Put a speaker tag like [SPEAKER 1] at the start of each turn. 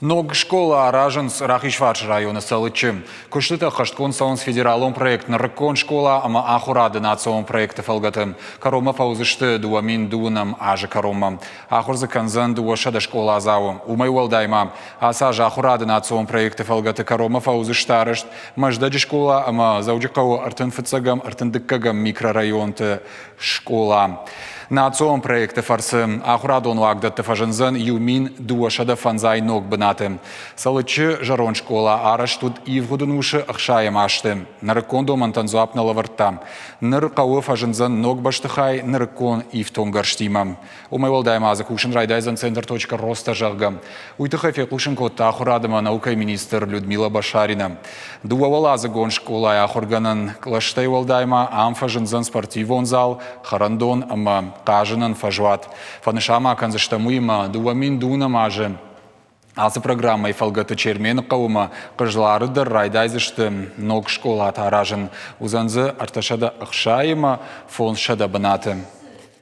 [SPEAKER 1] Ног скъола аразынц Рахизфарсы районы Цӕлыччы. Куыстытӕ хӕстгонд цӕуынц федералон проект «Нырыккон скъола» ӕмӕ ахуырады национ проекты фӕлгӕты. Кӕронмӕ фӕуыдзысты 2020 азы кӕронмӕ. Ахуыр дзы кӕндзӕн 200 скъоладзауы. Уымӕй уӕлдай ма ацы аз ахуырады национ проекты фӕлгӕты кӕронмӕ фӕуыдзысты арӕзт Мӕздӕджы скъола ӕмӕ Дзӕуджыхъӕуы 35-ӕм, 32-ӕм микрорайонты скъола. Национ проекты фӕрцы ахуырадон уагдӕтты фӕзындзӕн 1250 ног бынаты. Цӕлыччы зӕронд скъола арӕзт уыд ивгъуыд ӕнусы ӕхсайӕм азты. Нырыккон домӕнтӕн дзуапп нӕ лӕвӕрдта. Ныр хъӕуы фӕзындзӕн ног бӕстыхай нырыккон ифтонггӕрзтимӕ. Уымӕй уӕлдай ма дзы кусын райдайдзӕн центр «Точка роста», зӕгъгӕ. Уый тыххӕй фехъусын кодта ахуырад ӕмӕ наукӕйы министр Людмила Башарина. Дыууӕуӕладзыгон скъолайы ахуыргӕнӕн кълӕстӕй уӕлдай ма ам фӕзындзӕн спортивон зал, хӕрӕндон ӕмӕ хъазынӕн фӕзуат. Фӕнысан ма кӕндзыстӕм уыимӕ 2000 азы ацы программӕйы фӕлгӕты Чермены хъӕумӕ Хъызлары дӕр райдайдзысты ног скъолатӕ аразын. Уыдзӕн дзы 360 ӕмӕ 500 бынаты.